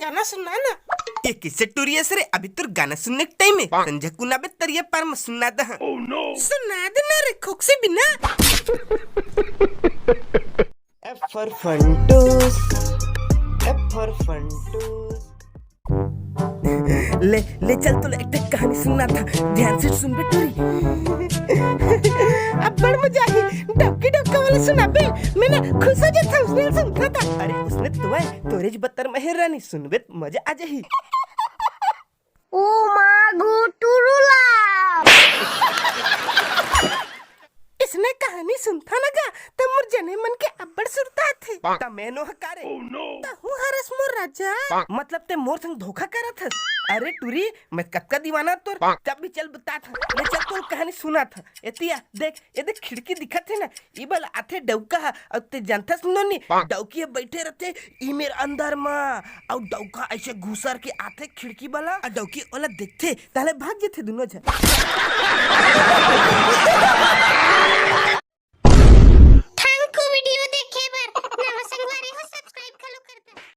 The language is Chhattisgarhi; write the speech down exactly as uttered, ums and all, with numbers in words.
गाना सुना ना। ये किसे टूरी अस रे? अभी तोर गाना सुनने के टाइम हे। संझा कुन आबे तरिया पार म सुना दे। सुना दे ना रे, खोकसी बिना। F for Funtoos, F for Funtoos। ले, ले चल, तोला एक ठक कहानी सुनाथंव, ध्यान से सुनबे टूरी। अब्बड़ मजा आही, डौकी डौका वाला सुनाबे, मैं ना खुश हो जाथंव, उसने सुनथंव त। अरे उसने तो आय, तोरेच बत्तर म हे रानी, सुनबे त मजा आ जाही। ओ माँ गो टुरुला। इसने कहानी सुनथंव न गा, त मोर जने मन के अब्बड़ सुरता आथे। त मैं नोहंव का रे? तहूँ हरस मोर राजा। मतलब ते मोर संग धोखा करत हस? अरे टूरी, मैं कतका दीवाना तोर, तब भी चल बताथंव। ले चल तोर कहानी सुनाथंव। एती आ, देख, ए देख खिड़की दिखत हे ना, ई बल आथे डौका ह, अउ ते जानथस नोनी, डौकी ह बइठे रथे ई मेर अंदर म, अउ डौका अइसे घुसर के आथे खिड़की बल, अउ डौकी ओला देखथे, ताहले भाग जथे दूनों झन।